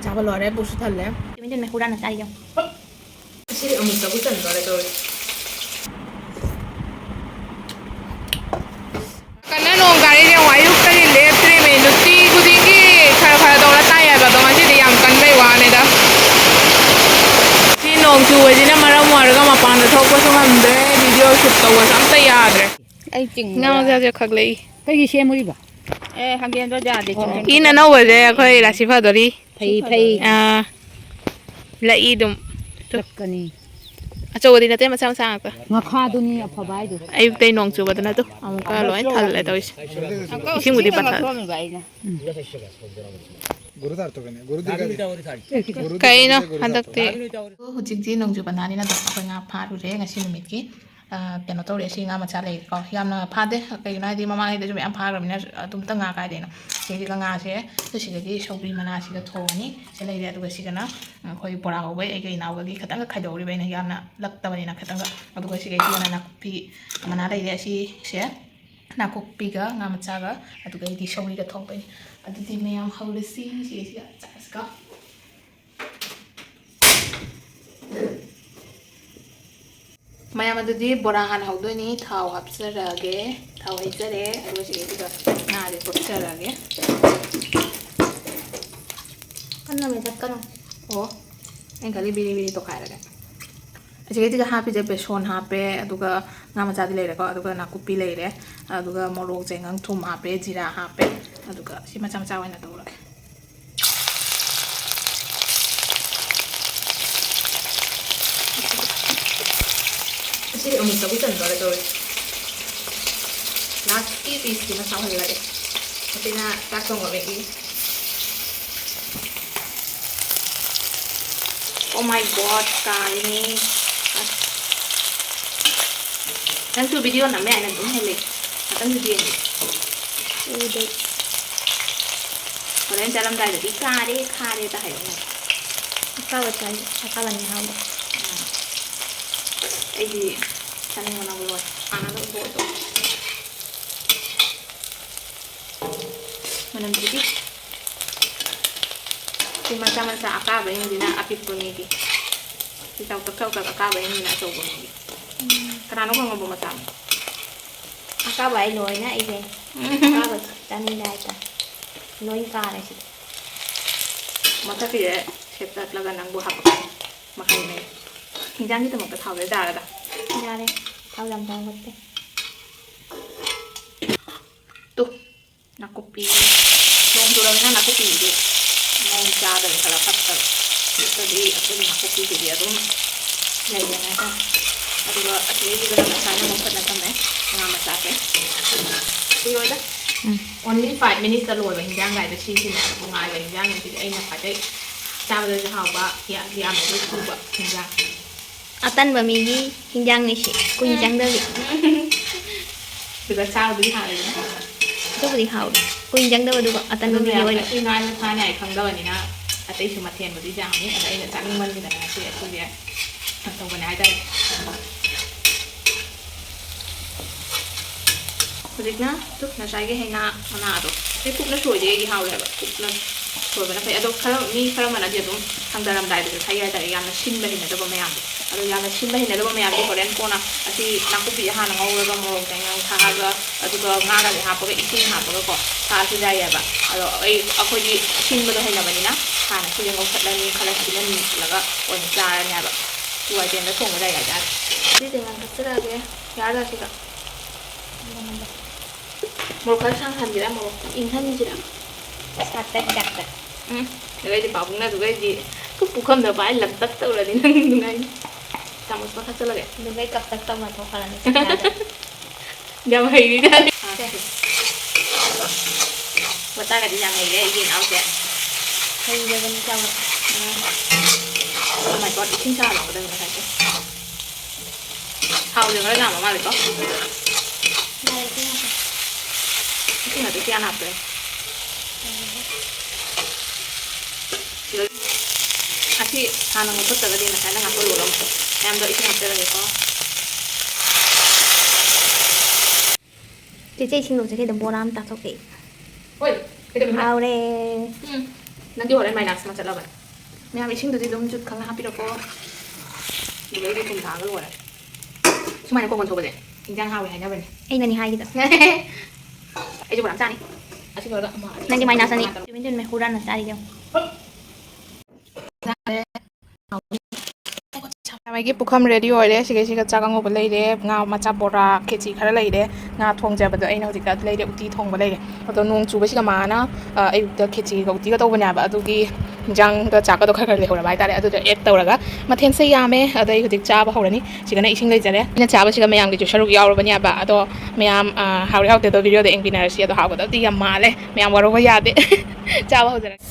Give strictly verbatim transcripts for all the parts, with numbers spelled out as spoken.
ꯆꯥꯕ ꯂꯣꯏꯔꯦ, ꯄꯨꯛꯁꯨ ꯊꯜꯂꯦ꯫ ꯇꯨꯃꯤꯟ ꯇꯨꯃꯤꯟ ꯍꯨꯔꯥꯟꯅ ꯆꯥꯏ ꯌꯦꯡꯉꯨ꯫ ꯁꯤꯗꯤ ꯑꯃꯨꯛꯇꯕꯨ ꯆꯟꯗꯣꯔꯦ ꯇꯧꯔꯤꯁꯦ꯫ ꯀꯟꯅ ꯅꯣꯡ ꯇꯥꯔꯛꯏꯁꯦ ꯌꯦꯡꯉꯣ, ꯑꯌꯨꯛꯇꯒꯤ ꯂꯦꯞꯇ꯭ꯔꯤꯕꯅꯤ, ꯅꯨꯡꯇꯤ ꯈꯨꯗꯤꯡꯒꯤ ꯈꯔ ꯈꯔ ꯇꯧꯔ ꯇꯥꯏ ꯍꯥꯏꯕ, ꯑꯗꯣ ꯉꯁꯤꯗꯤ ꯌꯥꯝ ꯀꯟꯕꯩ ꯋꯥꯅꯤꯗ꯫ ꯁꯤ ꯅꯣꯡ ꯆꯨꯕꯁꯤꯅ ꯃꯔꯝ ꯑꯣꯏꯔꯒ ꯃꯄꯥꯟꯗ ꯊꯣꯛꯄꯁꯨ ꯉꯝꯗ꯭ꯔꯦ, ꯚꯤꯗꯤꯑꯣ ꯁꯨꯠ ꯇꯧꯕꯁꯨ ꯑꯝꯇ ꯌꯥꯗ꯭ꯔꯦ꯫ ꯑꯩ ꯆꯤꯡ ꯉꯥ ꯃꯆꯥꯁꯦ ꯈꯛꯂꯛꯏ꯫ ꯀꯩꯒꯤ ꯁꯦꯝꯃꯨꯔꯤꯕ? ꯑꯦ, ꯍꯪꯒꯦꯟꯗꯣ ꯌꯥꯗꯦ꯫ ꯑꯣ꯫ ꯏꯟ ꯑꯅꯧꯕꯁꯦ ꯑꯩꯈꯣꯏ ꯔꯥꯁꯤ ꯐꯗꯣꯔꯤ꯫ ꯐꯩ, ꯐꯩ꯫ ꯑꯥ, ꯂꯛꯏ ꯑꯗꯨꯝ꯫ ꯂꯛꯀꯅꯤ꯫ ꯑꯆꯧꯕꯗꯤ ꯅꯠꯇꯦ, ꯃꯆꯥ ꯃꯆꯥ ꯉꯥꯛꯇ꯫ ꯉꯥꯈꯥꯗꯨꯅꯤ ꯑꯐꯕ ꯍꯥꯏꯗꯣ꯫ ꯑꯌꯨꯛꯇꯩ ꯅꯣꯡ ꯆꯨꯕꯗꯨꯅ ꯑꯗꯨ ꯑꯃꯨꯛꯀ ꯂꯣꯏ ꯊꯜꯂꯦ ꯇꯧꯔꯤꯁꯦ꯫ ꯏꯁꯤꯡꯕꯨꯗꯤ ꯄꯠꯊ-, ꯊꯣꯛꯑꯝꯃꯤꯕ ꯑꯩꯅ꯫ ꯀꯩꯅꯣ ꯍꯟꯗꯛꯇꯤ? ꯍꯧꯖꯤꯛꯇꯤ ꯅꯣꯡꯖꯨ ꯄꯟꯊꯥꯅꯤꯅ ꯑꯗꯨꯝ ꯑꯩꯈꯣꯏ ꯉꯥ ꯐꯥꯔꯨꯔꯦ ꯉꯁꯤ ꯅꯨꯃꯤꯠꯀꯤ꯫ ꯑ, ꯀꯩꯅꯣ ꯇꯧꯔꯦ, ꯁꯤ ꯉꯥ ꯃꯆꯥ ꯂꯩꯔꯦꯀꯣ꯫ ꯌꯥꯝꯅ ꯐꯥꯗꯦ, ꯀꯩꯒꯤꯅꯣ ꯍꯥꯏꯗꯤ ꯃꯃꯥꯡꯉꯩꯗꯁꯨ ꯃꯌꯥꯝ ꯐꯥꯈ꯭ꯔꯕꯅꯤꯅ ꯑꯗꯨꯝꯇ ꯉꯥ ꯀꯥꯏꯗꯦꯅ꯫ ꯁꯤꯒꯤꯒ ꯉꯥꯁꯦ, ꯁꯤꯗꯒꯤ ꯁꯧꯒ꯭ꯔꯤ ꯃꯅꯥꯁꯤꯒ ꯊꯣꯡꯉꯅꯤ꯫ ꯁꯤ ꯂꯩꯔꯦ, ꯑꯗꯨꯒ ꯁꯤꯒꯅ ꯑꯩꯈꯣꯏ ꯕꯣꯔꯥ ꯍꯧꯕꯩ ꯑꯩꯒ ꯏꯅꯥꯎꯒꯒꯤ ꯈꯤꯇꯪꯒ ꯈꯥꯏꯗꯣꯛꯎꯔꯤꯕ ꯑꯩꯅ, ꯌꯥꯝꯅ ꯂꯛꯇꯕꯅꯤꯅ ꯈꯤꯇꯪꯒ꯫ ꯑꯗꯨꯒ ꯁꯤꯒ ꯁꯤꯒꯅ ꯅꯥꯀꯨꯞꯄꯤ ꯃꯅꯥ ꯂꯩꯔꯦ, ꯁꯤꯁꯦ ꯅꯥꯀꯨꯞꯄꯤꯒ ꯉꯥ ꯃꯆꯥꯒ, ꯑꯗꯨꯒ ꯑꯩꯗꯤ ꯁꯧꯒ꯭ꯔꯤꯒ ꯊꯣꯡꯗꯣꯏꯅꯤ꯫ ꯑꯗꯨꯗꯤ ꯃꯌꯥꯝ ꯍꯧꯔꯁꯤ, ꯁꯤꯒ ꯁꯤꯒ ꯆꯥꯔꯁꯤꯀꯣ꯫ ꯃꯌꯥꯝ, ꯑꯗꯨꯗꯤ ꯕꯣꯔꯥ ꯍꯥꯟꯅ ꯍꯧꯗꯣꯏꯅꯤ꯫ ꯊꯥꯎ ꯍꯥꯞꯆꯔꯛꯑꯒꯦ꯫ ꯊꯥꯎ ꯍꯩꯖꯔꯦ꯫ ꯑꯗꯨꯒ ꯁꯤꯗꯩꯁꯤꯗ ꯉꯥꯁꯦ ꯇꯣꯠꯆꯔꯛꯑꯒꯦ꯫ ꯀꯟꯅ ꯃꯦꯠꯂꯛꯀꯅꯨ꯫ ꯑꯣ, ꯑꯩꯅ ꯈꯜꯂꯤ ꯕꯤꯔꯤ ꯕꯤꯔꯤ ꯇꯧꯈꯥꯏꯔꯒꯦ꯫ ꯑꯁꯤꯗꯩꯁꯤꯗ ꯍꯥꯞꯄꯤꯁꯦ ꯕꯦꯁꯣꯟ ꯍꯥꯞꯄꯦ, ꯑꯗꯨꯒ ꯉꯥ ꯃꯆꯥꯗꯤ ꯂꯩꯔꯦꯀꯣ, ꯑꯗꯨꯒ ꯅꯥꯀꯨꯞꯄꯤ ꯂꯩꯔꯦ, ꯑꯗꯨꯒ ꯃꯣꯔꯣꯛ, ꯆꯦꯡꯉꯪ, ꯊꯨꯝ ꯍꯥꯞꯄꯦ, ꯖꯤꯔꯥ ꯍꯥꯞꯄꯦ꯫ ꯑꯗꯨꯒ ꯁꯤ ꯃꯆꯥ ꯃꯆꯥ ꯑꯣꯏꯅ ꯇꯧꯔꯒꯦ꯫ ꯑꯁꯤꯗꯤ ꯑꯃꯨꯛꯇꯕꯨ ꯆꯟꯗꯣꯔꯦ ꯇꯧꯔꯤꯁꯦ꯫ ꯂꯥꯁꯀꯤ ꯄꯤꯁꯇꯨꯅ ꯁꯥꯎꯍꯜꯂꯒꯦ꯫ ꯑꯁꯤꯅ ꯆꯥꯛ ꯊꯣꯡꯕ ꯃꯦꯠꯂꯤ꯫ Oh my God, ꯀꯥꯔꯤꯅꯤ꯫ ꯑꯁ꯫ ꯅꯪꯁꯨ ꯚꯤꯗꯤꯑꯣ ꯅꯝꯃꯦ ꯍꯥꯏꯅ ꯑꯗꯨꯝ ꯍꯦꯜꯂꯦ꯫ ꯉꯥꯛꯇꯪꯗꯨꯗꯤ ꯌꯦꯡꯒꯦ꯫ ꯎꯗꯦ꯫ ꯍꯣꯔꯦꯟ ꯆꯠꯂꯝꯗꯥꯏꯗꯗꯤ "ꯀꯥꯔꯦ, ꯈꯥꯔꯦ"ꯇ ꯍꯥꯏꯔꯛꯑꯣ꯫ ꯑꯀꯥꯕ ꯆꯥꯏ-, ꯑꯀꯥꯕꯅꯤ ꯍꯥꯎꯕ꯫ ꯑꯥ꯫ ꯑꯩꯗꯤ ꯆꯥꯅꯤꯡꯕꯅ ꯂꯣꯏꯔꯦ꯫ ꯍꯥꯟꯅ ꯑꯗꯨꯝ ꯊꯣꯛꯑꯦ꯫ ꯃꯅꯝꯁꯤꯗꯤ꯫ ꯃꯆꯥ ꯃꯆꯥ ꯑꯀꯥꯕꯁꯤꯡꯁꯤꯅ ꯑꯄꯤꯛꯄ ꯃꯤꯒꯤ꯫ ꯁꯤ ꯆꯥꯎꯇꯛ ꯆꯥꯎꯇꯛ ꯑꯀꯥꯕꯁꯤꯡꯁꯤꯅ ꯑꯆꯧꯕ ꯃꯤꯒꯤ꯫ ꯀꯅꯥꯅꯣ ꯈꯪꯉꯕꯣ ꯃꯆꯥ? ꯑꯀꯥꯕ ꯑꯩ ꯂꯣꯏꯅ ꯑꯩꯁꯦ ꯑꯀꯥꯕ ꯆꯥꯅꯤꯡꯉꯦ ꯍꯥꯏꯇꯥꯔꯦ꯫ ꯂꯣꯏ ꯀꯥꯔꯦ ꯁꯤꯗꯤ꯫ ꯃꯊꯛꯀꯤꯁꯦ ꯁꯦꯞ ꯇꯠꯂꯒ ꯅꯪꯕꯨ ꯍꯥꯞꯄꯛꯀꯦ꯫ ꯃꯈꯩ ꯃꯩ꯫ ꯍꯤꯟꯖꯥꯡꯒꯤꯗꯃꯛꯇ ꯊꯥꯎꯁꯦ ꯌꯥꯔꯗ꯫ ꯌꯥꯔꯦ꯫ ꯊꯥꯎ ꯌꯥꯝ ꯆꯥꯎꯕ ꯅꯠꯇꯦ꯫ ꯇꯨ꯫ ꯅꯥꯀꯨꯞꯄꯤ꯫ ꯅꯣꯡ ꯆꯨꯔꯕꯅꯤꯅ ꯅꯥꯀꯨꯞꯄꯤꯁꯤꯗꯤ ꯃꯑꯣꯡ ꯆꯥꯗꯕ ꯈꯔ ꯐꯠꯇꯕ꯫ ꯅꯠꯇ꯭ꯔꯗꯤ ꯑꯩꯈꯣꯏꯒꯤ ꯅꯥꯀꯨꯞꯄꯤꯁꯤꯗꯤ ꯑꯗꯨꯝ ꯂꯩꯕꯅꯦ ꯍꯥꯏꯇꯥꯔꯦ꯫ ꯑꯗꯨꯒ ꯑꯁꯤꯗꯩꯁꯤꯗ ꯉꯁꯥꯏꯅ ꯂꯧꯈꯠꯅ ꯊꯝꯃꯦ ꯉꯥ ꯃꯆꯥꯁꯦ꯫ ꯀꯨꯏꯔꯣꯏꯗ꯫ ꯎꯝ꯫ Only five minutes ꯇ ꯂꯣꯏꯕ ꯍꯤꯟꯖꯥꯡ ꯀꯥꯏꯗꯣ ꯁꯤꯁꯤꯅꯦ ꯅꯨꯡꯉꯥꯏꯕ ꯍꯤꯟꯖꯥꯡꯅꯦ꯫ ꯁꯤꯗꯤ ꯑꯩꯅ ꯈ꯭ꯋꯥꯏꯗꯩ ꯆꯥꯕꯗꯁꯨ ꯍꯥꯎꯕ, ꯌꯥ-, ꯌꯥꯝꯅꯁꯨ ꯊꯨꯕ ꯍꯤꯟꯖꯥꯡ꯫ ꯑꯇꯟꯕ ꯃꯤꯒꯤ ꯍꯤꯟꯖꯥꯡꯅꯤ ꯁꯤ꯫ ꯀꯨꯏꯅ ꯆꯪꯗꯕꯤ꯫ ꯑꯗꯨꯒ ꯆꯥꯕꯗꯨꯗꯤ ꯍꯥꯎꯋꯦꯗꯅ꯫ ꯑꯗꯨꯕꯨꯗꯤ ꯍꯥꯎꯋꯦ꯫ ꯀꯨꯏꯅ ꯆꯪꯗꯕ ꯑꯗꯨꯒ ꯑꯇꯟꯕ ꯑꯗꯨꯅ ꯃꯤꯒꯤ ꯌꯥꯝ ꯑꯣꯏꯅ꯫ ꯉꯁꯤ ꯉꯥꯁꯦ ꯊꯥꯅꯤ ꯍꯥꯏ ꯈꯪꯗꯕꯅꯤꯅ ꯑꯇꯩꯁꯨ ꯃꯊꯦꯜꯕꯨꯗꯤ ꯌꯥꯝꯃꯤ꯫ ꯑꯗ ꯑꯩꯅ ꯆꯥꯅꯤꯡꯃꯟꯈꯤꯗꯅ ꯉꯁꯤ ꯑꯩꯈꯣꯏꯁꯦ ꯀꯩꯅꯣ ꯇꯧꯕꯅꯦ ꯍꯥꯏꯇꯥꯔꯦ꯫ ꯍꯧꯖꯤꯛꯅ ꯇꯨ ꯉꯁꯥꯏꯒꯤ ꯍꯩꯅꯥ ꯃꯅꯥꯗꯣ ꯁꯤ ꯀꯨꯞꯅ ꯁꯣꯏꯗꯤ ꯑꯩꯗꯤ ꯍꯥꯎꯔꯦꯕ꯫ ꯀꯨꯞꯅ ꯁꯣꯏꯕꯅ ꯐꯩ꯫ ꯑꯗꯣ ꯈꯔ, ꯃꯤ ꯈꯔ ꯑꯃꯅꯗꯤ ꯑꯗꯨꯝ ꯊꯥꯡꯗꯔꯝꯗꯥꯏꯗꯁꯨ ꯊꯩ ꯍꯥꯏꯇꯥꯔꯦ, ꯌꯥꯝꯅ ꯁꯤꯟꯕ ꯍꯩꯅꯗꯕ ꯃꯌꯥꯝꯗꯣ꯫ ꯑꯗꯣ ꯌꯥꯝꯅ ꯁꯤꯟꯕ ꯍꯩꯅꯗꯕ ꯃꯌꯥꯝꯗꯤ ꯍꯣꯔꯦꯟ ꯀꯣꯟꯅ ꯑꯁꯤ ꯅꯥꯀꯨꯞꯄꯤꯁꯦ ꯍꯥꯟꯅ ꯉꯧꯔꯒ ꯃꯣꯔꯣꯛ ꯆꯥꯏꯉꯪ ꯊꯥꯛꯑꯒ ꯑꯗꯨꯒ ꯉꯥꯒꯁꯦ ꯍꯥꯞꯄꯒ ꯏꯁꯤꯡ ꯍꯥꯞꯄꯒꯀꯣ ꯊꯥꯛꯑꯁꯨ ꯌꯥꯏꯑꯕ꯫ ꯑꯗꯣ ꯑꯩ, ꯑꯩꯈꯣꯏꯗꯤ ꯁꯤꯟꯕꯗꯣ ꯍꯩꯅꯕꯅꯤꯅ ꯍꯥꯟꯅ ꯁꯤꯁꯦ ꯉꯧꯊꯠꯂꯅꯤ, ꯈꯔ ꯁꯤꯜꯍꯟ ꯃꯨꯟꯁꯤꯜꯂꯒ ꯑꯣꯏꯅ ꯆꯥꯔꯅꯤ ꯍꯥꯏꯕ꯫ ꯇꯨ ꯑꯥꯏꯇꯦꯝꯗ ꯊꯣꯡꯕ ꯌꯥꯏ ꯍꯥꯏꯇꯥꯔꯦ꯫ ꯁꯤ ꯆꯦꯡꯉꯪ ꯊꯛꯆꯔꯛꯑꯒꯦ ꯌꯥꯔꯗ꯭ꯔꯥ ꯁꯤꯒ? ꯃꯣꯔꯣꯛ ꯈꯔ ꯁꯥꯍꯟꯁꯤꯔꯥ, ꯃꯣꯔꯣꯛ ꯏꯪꯍꯟꯁꯤꯔꯥ? ꯁꯥꯇꯛ ꯗꯥꯛꯇꯛ꯫ ꯎꯝ, ꯑꯗꯨꯒ ꯑꯩꯗꯤ ꯄꯥꯕꯨꯡꯅ ꯑꯗꯨꯒ ꯑꯩꯗꯤ ꯄꯨꯈꯝꯗ ꯄꯥꯏ ꯂꯪꯇꯛ ꯇꯧꯔꯗꯤ ꯅꯪ ꯅꯨꯡꯉꯥꯏꯅꯤ꯫ ꯆꯥꯃꯁ ꯑꯃ ꯊꯛꯆꯜꯂꯒꯦ꯫ ꯑꯗꯨꯒ ꯑꯩ ꯀꯞꯇꯛ ꯇꯧꯅ ꯊꯣꯛꯈ꯭ꯔꯅꯤ ꯆꯤꯡꯈꯥꯗ꯫ ꯌꯥꯝ ꯍꯩꯔꯤꯖꯥꯠꯅꯤ꯫ ꯃꯆꯥꯒꯗꯤ ꯌꯥꯝ ꯍꯩꯔꯦ ꯑꯩꯒꯤ ꯏꯅꯥꯎꯁꯦ꯫ ꯍꯩꯔꯕꯅꯤ ꯆꯥꯕ꯫ ꯎꯝ꯫ Oh my God, ꯏꯁꯤꯡ ꯁꯥꯍꯜꯂꯛꯀꯗꯕꯅꯤ ꯉꯁꯥꯏꯁꯦ꯫ ꯊꯥꯎꯁꯦ ꯈꯔ ꯌꯥꯝꯕ ꯃꯥꯜꯂꯦꯀꯣ꯫ ꯌꯥꯔꯦ, ꯏꯁꯤꯡ ꯍꯥꯞꯄꯣ꯫ ꯏꯁꯤꯡ ꯑꯗꯨ ꯀꯌꯥ ꯍꯥꯞꯇꯣꯏꯅꯣ? ꯁꯤꯗ ꯑꯁꯤ ꯍꯥꯟꯅ ꯉꯧꯊꯣꯛꯇ꯭ꯔꯒꯗꯤ ꯉꯁꯥꯏꯅ ꯉꯥꯛꯇ ꯂꯣꯜꯂꯝꯃꯣ꯫ ꯃꯌꯥꯝꯗꯣ ꯏꯁꯤꯡ ꯍꯥꯞꯆꯔꯒꯦꯀꯣ꯫ ꯆꯦꯆꯦ, ꯏꯁꯤꯡ ꯂꯧꯖꯒꯦ, ꯑꯗꯨꯝ ꯕꯣꯔꯥ ꯑꯃ ꯇꯥꯊꯣꯛꯀꯦ꯫ ꯍꯣꯏ, ꯀꯩꯗꯧꯕꯤꯕ? ꯍꯥꯎꯔꯦ꯫ ꯎꯝ꯫ ꯅꯪꯗꯤ ꯍꯣꯔꯦꯟ ꯃꯥꯏꯅꯥꯁ ꯑꯃ ꯆꯠꯂꯕꯅꯤ꯫ ꯃꯌꯥꯝ ꯏꯁꯤꯡꯗꯨꯗꯤ ꯑꯗꯨꯝ ꯆꯨꯠ ꯈꯪꯅ ꯍꯥꯞꯄꯤꯔꯛꯀꯣ꯫ ꯑꯗꯨꯒ ꯑꯩꯗꯤ ꯊꯨꯝ ꯊꯥꯛꯑꯒ ꯂꯣꯏꯔꯦ꯫ ꯁꯨꯃꯥꯏꯅ ꯀꯣꯛ ꯑꯣꯟꯊꯣꯛꯄꯁꯦ ꯏꯟꯖꯥꯡ ꯍꯥꯎꯋꯦ ꯍꯥꯏꯅꯕꯅꯦ꯫ ꯑꯩꯅꯅꯤ ꯍꯥꯏꯒꯗꯕ꯫ ꯑꯩꯁꯨ ꯕꯣꯔꯥ ꯑꯃ ꯆꯥꯅꯤ꯫ ꯑꯁꯤ ꯂꯣꯏꯔꯒ ꯑꯃ ꯑꯅꯤ ꯅꯪꯗꯤ ꯑꯍꯨꯝ ꯃꯥꯏꯅꯥꯁ ꯑꯅꯤ꯫ ꯃꯔꯤ ꯃꯉꯥ ꯇꯔꯨꯛ꯫ ꯆꯨꯝꯃꯤꯟ ꯆꯨꯝꯃꯤꯟ ꯍꯨꯔꯥꯟꯅ ꯆꯥꯔꯤꯁꯦ ꯌꯦꯡꯉꯨ꯫ ꯆꯥꯔꯦ꯫ ꯃꯥꯒꯤ ꯄꯨꯈꯝ ꯔꯦꯗꯤ ꯑꯣꯏꯔꯦ꯫ ꯁꯤꯒꯩꯁꯤꯒ ꯆꯥꯛ ꯑꯉꯧꯕ ꯂꯩꯔꯦ, ꯉꯥ ꯃꯆꯥ, ꯕꯣꯔꯥ, ꯈꯦꯆꯤ ꯈꯔ ꯂꯩꯔꯦ, ꯉꯥ ꯊꯣꯡꯖꯕꯗꯣ ꯑꯩꯅ ꯍꯧꯖꯤꯛꯇ ꯂꯩꯔꯦ, ꯎꯇꯤ ꯊꯣꯡꯕ ꯂꯩꯔꯦ꯫ ꯑꯗꯣ ꯅꯣꯡ ꯆꯨꯕꯁꯤꯒ ꯃꯥꯅ, ꯑ, ꯑꯌꯨꯛꯇ ꯈꯦꯆꯤꯒ ꯎꯇꯤꯒ ꯇꯧꯕꯅꯦꯕ, ꯑꯗꯨꯒꯤ ꯏꯟꯖꯥꯡꯒ ꯆꯥꯛꯀꯗꯣ ꯈꯔ ꯈꯔ ꯂꯩꯍꯧꯔꯕ ꯍꯥꯏꯇꯥꯔꯦ꯫ ꯑꯗꯨꯗꯣ ꯑꯦꯗ ꯇꯧꯔꯒ ꯃꯊꯦꯜꯁꯦ ꯌꯥꯝꯃꯦ꯫ ꯑꯗꯣ ꯑꯩ ꯍꯧꯖꯤꯛ ꯆꯥꯕ ꯍꯧꯔꯅꯤ꯫ ꯁꯤꯒꯅ ꯏꯁꯤꯡ ꯂꯩꯖꯔꯦ꯫ ꯑꯩꯅ ꯆꯥꯕꯁꯤꯒ ꯃꯌꯥꯝꯒꯤꯁꯨ ꯁꯔꯨꯛ ꯌꯥꯎꯔꯕꯅꯦꯕ꯫ ꯑꯗꯣ ꯃꯌꯥꯝ, ꯑ, ꯍꯥꯎꯔꯦ ꯍꯥꯎꯇꯦꯗꯣ ꯚꯤꯗꯤꯑꯣꯗ ꯌꯦꯡꯕꯤꯅꯔꯁꯤ꯫ ꯑꯗꯣ ꯍꯥꯎꯒꯗꯕꯗꯤ ꯌꯥꯝ ꯃꯥꯜꯂꯦ꯫ ꯃꯌꯥꯝ ꯋꯥꯔꯧꯕ ꯌꯥꯗꯦ꯫ ꯆꯥꯕ ꯍꯧꯖꯔꯒꯦ꯫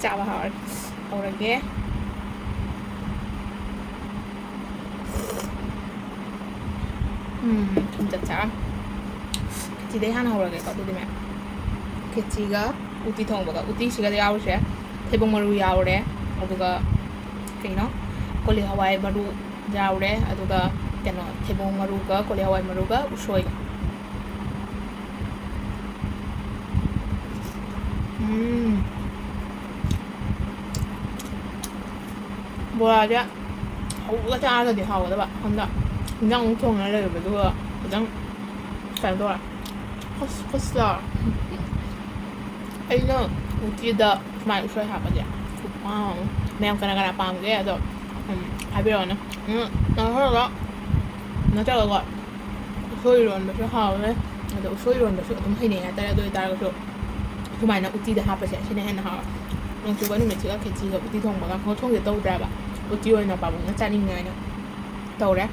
ꯆꯥꯕ ꯍꯧꯔ-, ꯍꯧꯔꯒꯦ꯫ ꯎꯝ, ꯊꯨꯝ ꯆꯠ ꯆꯥꯔꯝ꯫ ꯈꯦꯆꯤꯗꯩ ꯍꯥꯟꯅ ꯍꯧꯔꯒꯦꯀꯣ, ꯑꯗꯨꯗꯤ ꯃꯌꯥꯝ꯫ ꯈꯦꯆꯤꯒ ꯎꯇꯤ ꯊꯣꯡꯕꯒ, ꯎꯇꯤꯁꯤꯒꯗ ꯌꯥꯎꯔꯤꯁꯦ ꯊꯩꯕꯣꯡ ꯃꯔꯨ ꯌꯥꯎꯔꯦ, ꯑꯗꯨꯒ ꯀꯩꯅꯣ, ꯀꯣꯂꯤ ꯍꯋꯥꯏ ꯃꯔꯨ ꯌꯥꯎꯔꯦ, ꯑꯗꯨꯒ ꯀꯩꯅꯣ, ꯊꯩꯕꯣꯡ ꯃꯔꯨꯒ ꯀꯣꯂꯤ ꯍꯋꯥꯏ ꯃꯔꯨꯒ ꯎꯁꯣꯏꯒ꯫ ꯎꯝ꯫ ꯕꯣꯔꯥꯁꯦ ꯍꯧꯕꯒ ꯆꯥꯔꯒꯗꯤ ꯍꯥꯎꯒꯗꯕ꯫ ꯍꯟꯗꯛ ꯏꯟꯖꯥꯡ ꯑꯃꯨꯛ ꯊꯣꯡꯉ ꯂꯩꯔꯨꯕ, ꯑꯗꯨꯒ ꯈꯤꯇꯪ ꯀꯩꯅꯣ ꯇꯧꯔꯦ꯫ ꯈꯨꯁ ꯈꯨꯁ ꯂꯥꯎꯔꯦ꯫ ꯑꯩꯅ ꯎꯇꯤꯗ ꯁꯨꯃꯥꯏꯅ ꯎꯁꯣꯏ ꯍꯥꯞꯄꯁꯦ ꯈꯨꯄꯥꯝ ꯑꯃ꯫ ꯃꯌꯥꯝ ꯀꯅꯥ ꯀꯅꯥ ꯄꯥꯝꯒꯦ ꯑꯗꯣ, ꯎꯝ, ꯍꯥꯏꯕꯤꯔꯛꯑꯣꯅꯦ꯫ ꯎꯝ, ꯅꯠꯇ꯭ꯔꯒ, ꯅꯠꯇ꯭ꯔꯒꯀꯣ, ꯎꯁꯣꯏ ꯏꯔꯣꯟꯕꯁꯨ ꯍꯥꯎꯋꯦ꯫ ꯑꯗꯣ ꯎꯁꯣꯏ ꯏꯔꯣꯟꯕꯁꯨ ꯑꯗꯨꯝ ꯍꯩꯅꯩ ꯍꯥꯏꯇꯥꯔꯦ꯫ ꯑꯗꯨ ꯑꯣꯏꯇꯥꯔꯒꯁꯨ ꯁꯨꯃꯥꯏꯅ ꯎꯇꯤꯗ ꯍꯥꯞꯄꯁꯦ ꯁꯤꯅ ꯍꯦꯟꯅ ꯍꯥꯎꯋꯦ꯫ ꯅꯣꯡ ꯆꯨꯕ ꯅꯨꯃꯤꯠꯁꯤꯒ ꯈꯦꯆꯤꯒ ꯎꯇꯤ ꯊꯣꯡꯕꯒ꯫ ꯀꯥꯡꯍꯧ ꯊꯣꯡꯁꯦ ꯇꯧꯗ꯭ꯔꯦꯕ꯫ ꯎꯇꯤ ꯑꯣꯏꯅ ꯄꯥꯕꯨꯡꯅ ꯆꯥꯅꯤꯡꯉꯦ ꯍꯥꯏꯅ ꯇꯧꯔꯦ꯫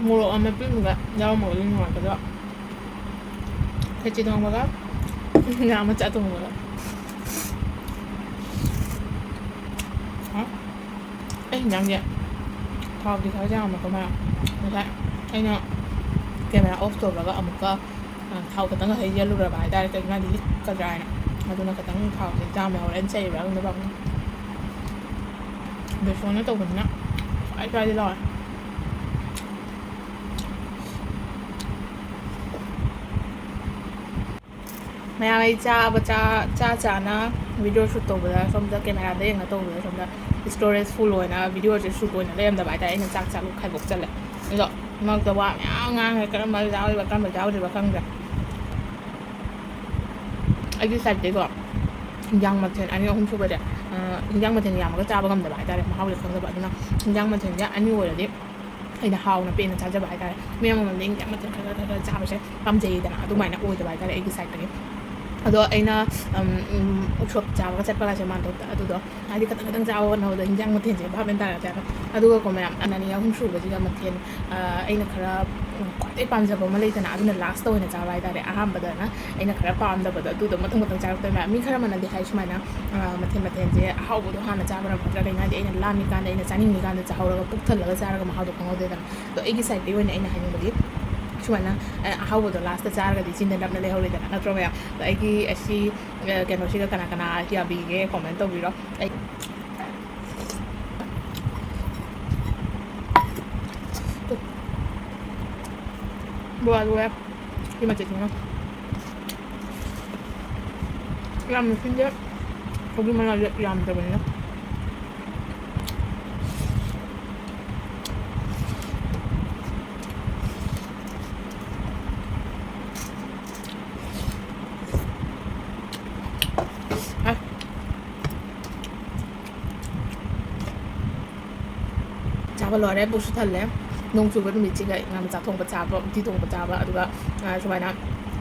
ꯃꯣꯔꯣꯛ ꯑꯃꯦꯠꯄꯤꯗꯨꯒ ꯌꯥꯎꯔꯝꯃꯒꯗꯤ ꯅꯨꯡꯉꯥꯏꯒꯗꯕ꯫ ꯈꯦꯆꯤ ꯊꯣꯡꯕꯒ ꯉꯥ ꯃꯆꯥ ꯊꯣꯡꯕꯒ꯫ ꯍꯥ? ꯑꯩ ꯍꯤꯟꯖꯥꯡꯁꯦ ꯊꯥꯎꯗꯤ ꯈꯔ ꯌꯥꯝꯃꯦꯀꯣ ꯃꯌꯥꯝ꯫ ꯉꯁꯥꯏ ꯑꯩꯅ camera off ꯇꯧꯔꯒ ꯑꯃꯨꯛꯀ, ꯑ, ꯊꯥꯎ ꯈꯤꯇꯪ ꯍꯩꯖꯤꯜꯂꯨꯔꯕ ꯍꯥꯏꯇꯥꯔꯦ, ꯀꯩꯒꯤꯅꯣ ꯍꯥꯏꯗꯤ ꯂꯤꯛꯀꯗ꯭ꯔꯥ ꯍꯥꯏꯅ꯫ ꯑꯗꯨꯅ ꯈꯤꯇꯪ ꯊꯥꯎꯁꯦ ꯌꯥꯝꯃꯦ, ꯍꯣꯔꯦꯟ ꯆꯩꯕ꯭ꯔꯥ ꯈꯪꯗꯦ ꯄꯥꯕꯨꯡ꯫ ꯕꯦꯁꯣꯟꯅ ꯇꯧꯕꯅꯤꯅ ꯁ꯭ꯋꯥꯏ ꯁ꯭ꯋꯥꯏꯗ ꯂꯥꯎꯔꯦ꯫ ꯃꯌꯥꯝ ꯑꯩ ꯆꯥꯕ ꯆꯥ ꯆꯥ ꯆꯥꯅ ꯚꯤꯗꯤꯑꯣ ꯁꯨꯠ ꯇꯧꯕꯗ ꯁꯣꯝꯗ ꯀꯦꯃꯦꯔꯥꯗ ꯌꯦꯡꯉ ꯇꯧꯕꯗ ꯁꯣꯝꯗ ꯏꯁꯇꯣꯔꯦꯖ ꯐꯨꯜ ꯑꯣꯏꯅ ꯚꯤꯗꯤꯑꯣꯁꯦ ꯁꯨꯠ ꯑꯣꯏꯅ ꯂꯩꯔꯝꯗꯕ ꯍꯥꯏꯇꯥꯔꯦ꯫ ꯑꯩꯅ ꯆꯥꯛ ꯆꯥꯕ ꯈꯥꯏꯕꯣꯛ ꯆꯠꯂꯦ꯫ ꯑꯗꯣ ꯃꯔꯛꯇ ꯋꯥ ꯃꯌꯥꯝ ꯉꯥꯡꯉꯦ꯫ ꯀꯔꯝꯕ ꯆꯥꯎꯔꯤꯕ ꯀꯔꯝꯕ ꯆꯥꯎꯗ꯭ꯔꯤꯕ ꯈꯪꯗ꯭ꯔꯦ꯫ ꯑꯩꯒꯤ ꯁꯥꯏꯠꯇꯩꯀꯣ ꯍꯤꯟꯖꯥꯡ ꯃꯊꯦꯜ ꯑꯅꯤ ꯑꯍꯨꯝ ꯁꯨꯕꯁꯦ, ꯑ, ꯍꯤꯟꯖꯥꯡ ꯃꯊꯦꯜ ꯌꯥꯝꯃꯒ ꯆꯥꯕ ꯉꯝꯗꯕ ꯍꯥꯏꯇꯥꯔꯦ, ꯃꯍꯥꯎꯁꯦ ꯈꯪꯗꯕ꯫ ꯑꯗꯨꯅ ꯍꯤꯟꯖꯥꯡ ꯃꯊꯦꯜꯁꯦ ꯑꯅꯤ ꯑꯣꯏꯔꯗꯤ ꯑꯩꯅ ꯍꯥꯎꯅ ꯄꯦꯟꯅ ꯆꯥꯖꯕ ꯍꯥꯏꯇꯥꯔꯦ꯫ ꯃꯤ ꯑꯃꯃꯝꯗ ꯍꯤꯟꯖꯥꯡ ꯃꯊꯦꯜ ꯈꯔ ꯈꯔ ꯈꯔ ꯆꯥꯕꯁꯦ ꯄꯥꯝꯖꯩꯗꯅ, ꯑꯗꯨꯃꯥꯏꯅ ꯑꯣꯏꯗꯕ ꯍꯥꯏꯇꯥꯔꯦ ꯑꯩꯒꯤ ꯁꯥꯏꯠꯇꯒꯤ꯫ ꯑꯗꯣ ꯑꯩꯅ, ꯎꯝ, ꯎꯝ, ꯎꯁꯣꯞ ꯆꯥꯕꯒ ꯆꯠꯄꯒꯁꯦ ꯃꯥꯟꯗꯣꯞꯇ, ꯑꯗꯨꯗꯣ ꯍꯥꯏꯗꯤ ꯈꯇꯪ ꯈꯇꯪ ꯆꯥꯕ ꯍꯣꯠꯅꯕꯗ ꯍꯤꯟꯖꯥꯡ ꯃꯊꯦꯜꯁꯦ ꯚꯥꯞ ꯃꯦꯟ ꯇꯥꯔꯛꯇꯦ ꯍꯥꯏꯕ꯫ ꯑꯗꯨꯒꯀꯣ ꯃꯌꯥꯝ, ꯑꯅꯤ ꯑꯍꯨꯝ ꯁꯨꯕꯁꯤꯒ ꯃꯊꯦꯜ, ꯑ, ꯑꯩꯅ ꯈꯔ, ꯎꯝ, ꯈ꯭ꯋꯥꯏꯗꯩ ꯄꯥꯝꯖꯕ ꯑꯃ ꯂꯩꯗꯅ, ꯑꯗꯨꯅ ꯂꯥꯁꯇ ꯑꯣꯏꯅ ꯆꯥꯕ ꯍꯥꯏꯇꯥꯔꯦ꯫ ꯑꯍꯥꯟꯕꯗꯅ ꯑꯩꯅ ꯈꯔ ꯄꯥꯝꯗꯕꯗꯣ ꯑꯗꯨꯗꯣ ꯃꯊꯪ ꯃꯊꯪ ꯆꯥꯔꯛꯇꯣꯏꯅꯦ꯫ ꯃꯤ ꯈꯔ ꯑꯃꯅꯗꯤ ꯍꯥꯏ ꯁꯨꯃꯥꯏꯅ, ꯑ, ꯃꯊꯦꯜ ꯃꯊꯦꯜꯁꯦ ꯑꯍꯥꯎꯕꯗꯣ ꯍꯥꯟꯅ ꯆꯥꯕꯅ ꯐꯠꯇ꯭ꯔꯥ, ꯀꯩꯅꯣ ꯍꯥꯏꯗꯤ ꯑꯩꯅ ꯂꯥꯝꯃꯤꯀꯥꯟꯗ, ꯑꯩꯅ ꯆꯥꯅꯤꯡꯉꯤꯀꯥꯟꯗ ꯆꯥꯍꯧꯔꯒ ꯄꯨꯛ ꯊꯜꯂꯒ ꯆꯥꯔꯒ ꯃꯍꯥꯎꯗꯣ ꯈꯪꯍꯧꯗꯦꯗꯅ꯫ ꯑꯗꯣ ꯑꯩꯒꯤ ꯁꯥꯏꯠꯇꯒꯤ ꯑꯣꯏꯅ ꯑꯩꯅ ꯍꯥꯏꯅꯤꯡꯕꯗꯤ ꯁꯨꯃꯥꯏꯅ, ꯑ, ꯑꯍꯥꯎꯕꯗꯣ ꯂꯥꯁꯇ ꯆꯥꯔꯒꯗꯤ ꯆꯤꯟꯗ ꯅꯞꯅ ꯂꯩꯍꯧꯔꯦꯗꯅ, ꯅꯠꯇ꯭ꯔꯣ ꯃꯌꯥꯝ? ꯑꯗꯣ ꯑꯩꯒꯤ ꯑꯁꯤ, ꯑ, ꯀꯩꯅꯣꯁꯤꯒ ꯀꯅꯥ ꯀꯅꯥ ꯌꯥꯕꯤꯒꯦ ꯀꯣꯃꯦꯟ ꯇꯧꯕꯤꯔꯣ꯫ ꯑꯩ ꯕꯣꯔꯥ ꯂꯣꯏꯔꯦ꯫ ꯁꯤ ꯃꯆꯦꯠꯁꯤꯅ ꯌꯥꯝꯅ ꯁꯤꯟꯗꯦ꯫ ꯁꯧꯒ꯭ꯔꯤ ꯃꯅꯥꯁꯦ ꯌꯥꯝꯗꯕꯅꯤꯅ꯫ ꯑꯁ꯫ ꯆꯥꯕ ꯂꯣꯏꯔꯦ, ꯄꯨꯛꯁꯨ ꯊꯜꯂꯦ꯫ ꯅꯣꯡ ꯆꯨꯕ ꯅꯨꯃꯤꯠꯁꯤꯒ ꯉꯥ ꯃꯆꯥ ꯊꯣꯡꯕ ꯆꯥꯕ, ꯎꯇꯤ ꯊꯣꯡꯕ ꯆꯥꯕ, ꯑꯗꯨꯒ, ꯑ, ꯁꯨꯃꯥꯏꯅ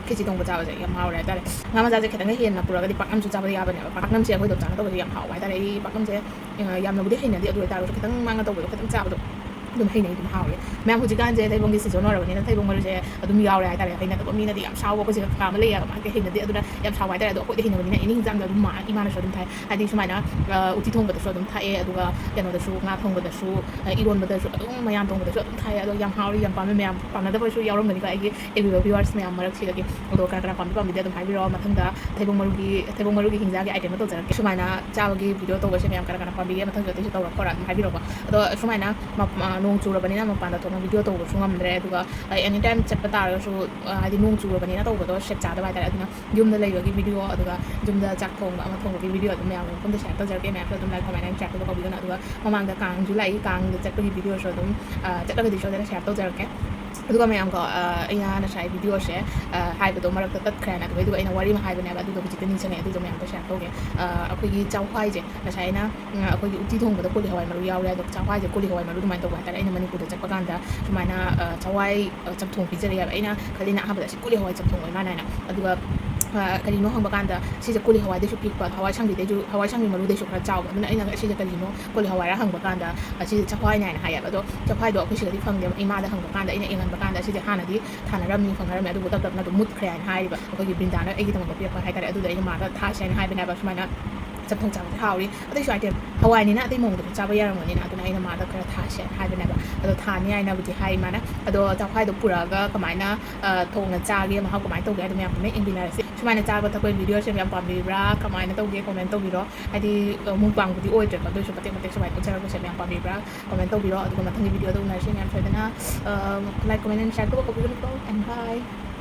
ꯈꯦꯆꯤ ꯊꯣꯡꯕ ꯆꯥꯕꯁꯦ ꯌꯥꯝ ꯍꯥꯎꯔꯦ ꯍꯥꯏꯇꯥꯔꯦ꯫ ꯉꯥ ꯃꯆꯥꯁꯦ ꯈꯤꯇꯪꯒ ꯍꯦꯟꯅ ꯄꯨꯔꯒꯗꯤ ꯄꯥꯛꯅꯝꯁꯨ ꯆꯥꯕ ꯌꯥꯕꯅꯦꯕ꯫ ꯄꯥꯛꯅꯝꯁꯦ ꯑꯩꯈꯣꯏ ꯗꯣꯝꯆꯥꯅ ꯇꯧꯕꯁꯦ ꯌꯥꯝ ꯍꯥꯎꯕ ꯍꯥꯏꯇꯥꯔꯦ꯫ ꯑꯩ ꯄꯥꯛꯅꯝꯁꯦ, ꯑ, ꯌꯥꯝꯅꯕꯨꯗꯤ ꯍꯩꯅꯗꯦ, ꯑꯗꯨ ꯑꯣꯏꯇꯥꯔꯒꯁꯨ ꯈꯤꯇꯪ ꯃꯥꯡꯅ ꯇꯧꯕꯗꯣ ꯈꯤꯇꯪ ꯆꯥꯕꯗꯣ ꯑꯗꯨꯝ ꯍꯩꯅꯩ, ꯑꯗꯨꯝ ꯍꯥꯎꯋꯦ꯫ ꯃꯌꯥꯝ ꯍꯧꯖꯤꯛꯀꯥꯟꯁꯦ ꯊꯩꯕꯣꯡꯒꯤ ꯁꯤꯖꯟ ꯑꯣꯏꯔꯕꯅꯤꯅ ꯊꯩꯕꯣꯡ ꯃꯔꯨꯁꯦ ꯑꯗꯨꯝ ꯌꯥꯎꯔꯦ ꯍꯥꯏꯇꯥꯔꯦ꯫ ꯍꯩꯅꯗꯕ ꯃꯤꯅꯗꯤ ꯌꯥꯝ ꯁꯥꯎꯕ, ꯑꯩꯈꯣꯏ ꯁꯤꯗ ꯀꯀꯥ ꯑꯃ ꯂꯩꯌꯦꯕ, ꯃꯥꯗꯤ ꯍꯩꯅꯗꯦ꯫ ꯑꯗꯨꯅ ꯌꯥꯝ ꯁꯥꯎꯕ ꯍꯥꯏꯇꯥꯔꯦ꯫ ꯑꯗꯣ ꯑꯩꯈꯣꯏꯗꯤ ꯍꯩꯅꯕꯅꯤꯅ ꯑꯦꯅꯤ ꯍꯤꯟꯖꯥꯡꯗ ꯑꯗꯨꯝ ꯃꯥ-, ꯏꯃꯥꯅꯁꯨ ꯑꯗꯨꯝ ꯊꯥꯏ꯫ ꯍꯥꯏꯗꯤ ꯁꯨꯃꯥꯏꯅ, ꯑ, ꯎꯇꯤ ꯊꯣꯡꯕꯗꯁꯨ ꯑꯗꯨꯝ ꯊꯥꯛꯑꯦ, ꯑꯗꯨꯒ ꯀꯩꯅꯣꯗꯁꯨ, ꯉꯥ ꯊꯣꯡꯕꯗꯁꯨ, ꯑ, ꯏꯔꯣꯟꯕꯗꯁꯨ ꯑꯗꯨꯝ ꯃꯌꯥꯟ ꯊꯣꯡꯕꯗꯁꯨ ꯑꯗꯨꯝ ꯊꯥꯛꯑꯦ꯫ ꯑꯗꯣ ꯌꯥꯝ ꯍꯥꯎꯔꯤ, ꯌꯥꯝ ꯄꯥꯝꯃꯦ꯫ ꯃꯌꯥꯝ ꯄꯥꯝꯅꯗꯕꯁꯨ ꯌꯥꯎꯔꯝꯒꯅꯤꯀꯣ ꯑꯩꯒꯤ ꯑꯦ ꯕꯤ ꯚꯤꯌꯨꯋꯔꯁ ꯃꯌꯥꯝ ꯃꯔꯛꯁꯤꯗꯒꯤ꯫ ꯑꯗꯣ ꯀꯅꯥ ꯀꯅꯥ ꯄꯥꯝꯕꯤ ꯄꯥꯝꯕꯤꯗꯦ ꯑꯗꯨꯝ ꯍꯥꯏꯕꯤꯔꯛꯑꯣ꯫ ꯃꯊꯪꯗ ꯊꯩꯕꯣꯡ ꯃꯔꯨꯒꯤ, ꯊꯩꯕꯣꯡ ꯃꯔꯨꯒꯤ ꯍꯤꯟꯖꯥꯡꯒꯤ ꯑꯥꯏꯇꯦꯝ ꯑꯃ ꯇꯧꯖꯔꯛꯀꯦ꯫ ꯁꯨꯃꯥꯏꯅ ꯆꯥꯕꯒꯤ ꯚꯤꯗꯤꯑꯣ ꯇꯧꯕꯁꯦ ꯃꯌꯥꯝ ꯀꯅꯥ ꯀꯅꯥ ꯄꯥꯝꯕꯤꯒꯦ, ꯃꯊꯪꯁꯨ ꯑꯇꯩꯁꯨ ꯇꯧꯔꯛꯄ꯭ꯔꯥ ꯑꯗꯨꯝ ꯍꯥꯏꯕꯤꯔꯛꯑꯣ꯫ ꯑꯗꯣ ꯁꯨꯃꯥꯏꯅ ꯃ-, ꯃ-, ꯅꯣꯡ ꯆꯨꯔꯕꯅꯤꯅ ꯃꯄꯥꯟꯗ ꯊꯣꯛꯅ ꯚꯤꯗꯤꯑꯣ ꯇꯧꯕꯁꯨ ꯉꯝꯗ꯭ꯔꯦ꯫ ꯑꯗꯨꯒ ꯑꯦꯅꯤ ꯇꯥꯏꯝ ꯆꯠꯄ ꯇꯥꯔꯒꯁꯨ, ꯑ, ꯍꯥꯏꯗꯤ ꯅꯣꯡ ꯆꯨꯔꯕꯅꯤꯅ ꯇꯧꯕꯗꯣ ꯁꯦꯞ ꯆꯥꯗꯕ ꯍꯥꯏꯇꯥꯔꯦ꯫ ꯑꯗꯨꯅ ꯌꯨꯝꯗ ꯂꯩꯕꯒꯤ ꯚꯤꯗꯤꯑꯣ, ꯑꯗꯨꯒ ꯌꯨꯝꯗ ꯆꯥꯛ ꯊꯣꯡꯕ ꯑꯃ ꯊꯣꯡꯕꯒꯤ ꯚꯤꯗꯤꯑꯣ ꯑꯗꯨꯝ ꯃꯌꯥꯝꯒꯤ ꯃꯐꯝꯗ ꯁꯦꯌꯔ ꯇꯧꯖꯔꯛꯀꯦ꯫ ꯃꯌꯥꯝꯁꯨ ꯑꯗꯨꯝ ꯂꯥꯏꯛ, ꯀꯃꯦꯟ, ꯑꯦꯟ ꯁꯦꯌꯔ ꯇꯧꯕ ꯀꯥꯎꯕꯤꯒꯅꯨ꯫ ꯑꯗꯨꯒ ꯃꯃꯥꯡꯗ ꯀꯥꯡꯁꯨ ꯂꯥꯛꯏ, ꯀꯥꯡꯗ ꯆꯠꯄꯒꯤ ꯚꯤꯗꯤꯑꯣꯁꯨ ꯑꯗꯨꯝ, ꯑ, ꯆꯠꯂꯒꯗꯤ ꯁꯣꯏꯗꯅ ꯁꯦꯌꯔ ꯇꯧꯖꯔꯛꯀꯦ꯫ ꯑꯗꯨꯒ ꯃꯌꯥꯝꯀꯣ, ꯑ, ꯑꯩꯅ ꯉꯁꯥꯏ ꯚꯤꯗꯤꯑꯣꯁꯦ, ꯑ, ꯍꯥꯏꯕꯗꯣ ꯃꯔꯛꯇ ꯇꯠꯈ꯭ꯔꯦꯅ, ꯑꯗꯨꯒ ꯑꯩꯅ ꯋꯥꯔꯤ ꯑꯃ ꯍꯥꯏꯕꯅꯦꯕ, ꯑꯗꯨꯗꯣ ꯍꯧꯖꯤꯛꯇ ꯅꯤꯡꯁꯤꯡꯉꯦ, ꯑꯗꯨꯗꯣ ꯃꯌꯥꯝꯗ ꯁꯦꯌꯔ ꯇꯧꯒꯦ꯫ ꯑ, ꯑꯩꯈꯣꯏꯒꯤ ꯆꯥꯛꯍꯋꯥꯏꯁꯦ ꯉꯁꯥꯏ ꯑꯩꯅ, ꯎꯝ, ꯑꯩꯈꯣꯏꯒꯤ ꯎꯇꯤ ꯊꯣꯡꯕꯗ ꯀꯣꯂꯤ ꯍꯋꯥꯏ ꯃꯔꯨ ꯌꯥꯎꯔꯦ, ꯑꯗꯣ ꯆꯥꯛꯍꯋꯥꯏꯁꯦ ꯀꯣꯂꯤ ꯍꯋꯥꯏ ꯃꯔꯨ ꯑꯗꯨꯃꯥꯏꯅ ꯇꯧꯕ ꯍꯥꯏꯇꯥꯔꯦ꯫ ꯑꯩꯅ ꯃꯅꯤꯄꯨꯔꯗ ꯆꯠꯄ ꯀꯥꯟꯗ ꯁꯨꯃꯥꯏꯅ, ꯑ, ꯆꯥꯛꯍꯋꯥꯏ, ꯑ, ꯆꯝꯊꯣꯡ ꯄꯤꯖꯔꯛꯑꯦꯕ꯫ ꯑꯩꯅ ꯈꯜꯂꯤꯅ ꯑꯍꯥꯟꯕꯗ ꯑꯁꯤ ꯀꯣꯂꯤ ꯍꯋꯥꯏ ꯆꯝꯊꯣꯡ ꯑꯣꯏ ꯃꯥꯜꯂꯦ ꯍꯥꯏꯅ꯫ ꯑꯗꯨꯒ, ꯑ, ꯀꯔꯤꯅꯣ ꯍꯪꯕ ꯀꯥꯟꯗ ꯁꯤꯁꯦ ꯀꯣꯂꯤ ꯍꯋꯥꯏꯗꯩꯁꯨ ꯄꯤꯛꯄ, ꯍꯋꯥꯏ ꯑꯁꯥꯡꯕꯤꯗꯩꯁꯨ, ꯍꯋꯥꯏ ꯑꯁꯥꯡꯕꯤ ꯃꯔꯨꯗꯩꯁꯨ ꯈꯔ ꯆꯥꯎꯕ꯫ ꯑꯗꯨꯅ ꯑꯩꯅ ꯑꯁꯤꯁꯦ ꯀꯔꯤꯅꯣ ꯀꯣꯂꯤ ꯍꯋꯥꯏꯔ ꯍꯪꯕ ꯀꯥꯟꯗ ꯑꯁꯤꯁꯦ ꯆꯥꯛꯍꯋꯥꯏꯅꯦ ꯍꯥꯏꯅ ꯍꯥꯏꯌꯦꯕ꯫ ꯑꯗꯣ ꯆꯥꯛꯍꯋꯥꯏꯗꯣ ꯑꯩꯈꯣꯏ ꯁꯤꯗꯗꯤ ꯐꯪꯗꯦꯕ꯫ ꯏꯃꯥꯗ ꯍꯪꯕ ꯀꯥꯟꯗ, ꯑꯩꯅ ꯌꯦꯡꯍꯟꯕ ꯀꯥꯟꯗ ꯑꯁꯤꯁꯦ ꯍꯥꯟꯅꯗꯤ ꯊꯥꯅꯔꯝꯃꯤ, ꯐꯪꯅꯔꯝꯃꯤ, ꯑꯗꯨꯕꯨ ꯇꯞ ꯇꯞꯅ ꯑꯗꯨꯝ ꯃꯨꯠꯈ꯭ꯔꯦ ꯍꯥꯏꯅ ꯍꯥꯏꯔꯤꯕ꯫ ꯑꯩꯈꯣꯏꯒꯤ ꯕ꯭ꯔꯤꯟꯗꯥꯅ ꯑꯩꯒꯤꯗꯃꯛꯇ ꯄꯤꯔꯛꯄ ꯍꯥꯏꯇꯥꯔꯦ꯫ ꯑꯗꯨꯗ ꯑꯩꯅ ꯃꯥꯗ ꯊꯥꯁꯦ ꯍꯥꯏꯅ ꯍꯥꯏꯕꯅꯦꯕ꯫ ꯁꯨꯃꯥꯏꯅ ꯆꯝꯊꯣꯡ ꯆꯥꯕꯁꯦ ꯍꯥꯎꯔꯤ, ꯑꯇꯩꯁꯨ ꯑꯥꯏꯇꯦꯝ ꯍꯋꯥꯏꯅꯤꯅ ꯑꯇꯩ ꯃꯑꯣꯡꯗꯁꯨ ꯆꯥꯕ ꯌꯥꯔꯝꯒꯅꯤꯅ, ꯑꯗꯨꯅ ꯑꯩꯅ ꯃꯥꯗ ꯈꯔ ꯊꯥꯁꯦ ꯍꯥꯏꯅ ꯍꯥꯏꯕꯅꯦꯕ꯫ ꯑꯗꯣ ꯊꯥꯅꯤ ꯍꯥꯏꯅꯕꯨꯗꯤ ꯍꯥꯏ ꯃꯥꯅ꯫ ꯑꯗꯣ ꯆꯥꯛꯍꯋꯥꯏꯗꯣ ꯄꯨꯔꯛꯑꯒ ꯀꯃꯥꯏꯅ, ꯑ, ꯊꯣꯡꯅ ꯆꯥꯒꯦ, ꯃꯍꯥꯎ ꯀꯃꯥꯏꯅ ꯇꯧꯒꯦ ꯍꯥꯏꯗꯣ ꯃꯌꯥꯝ ꯄꯨꯟꯅ ꯌꯦꯡꯃꯤꯟꯅꯔꯁꯤ꯫ ꯁꯨꯃꯥꯏꯅ ꯆꯥꯕ ꯊꯛꯄꯒꯤ ꯚꯤꯗꯤꯑꯣꯁꯦ ꯃꯌꯥꯝ ꯄꯥꯝꯕꯤꯕ꯭ꯔꯥ, ꯀꯃꯥꯏꯅ ꯇꯧꯒꯦ, ꯀꯣꯃꯦꯟ ꯇꯧꯕꯤꯔꯣ꯫ ꯍꯥꯏꯗꯤ, ꯑ, ꯃꯨꯛꯕꯥꯡꯕꯨꯗꯤ ꯑꯣꯏꯗ꯭ꯔꯦꯀꯣ, ꯑꯗꯨ ꯑꯣꯏꯔꯁꯨ ꯃꯇꯦꯛ ꯃꯇꯦꯛ ꯁꯨꯃꯥꯏꯅ ꯎꯠꯆꯔꯛꯄꯁꯦ ꯃꯌꯥꯝ ꯄꯥꯝꯕꯤꯕ꯭ꯔꯥ, ꯀꯣꯃꯦꯟ ꯇꯧꯕꯤꯔꯣ꯫ ꯑꯗꯨꯒ ꯃꯊꯪꯒꯤ ꯚꯤꯗꯤꯑꯣꯗ ꯎꯅꯔꯁꯤ꯫ ꯃꯌꯥꯝ ꯁꯣꯏꯗꯅ, ꯑ, ꯂꯥꯏꯛ, ꯀꯣꯃꯦꯟ, ꯑꯦꯟ ꯁꯦꯌꯔ ꯇꯧꯕ ꯀꯥꯎꯕꯤꯒꯅꯨꯀꯣ꯫ And bye.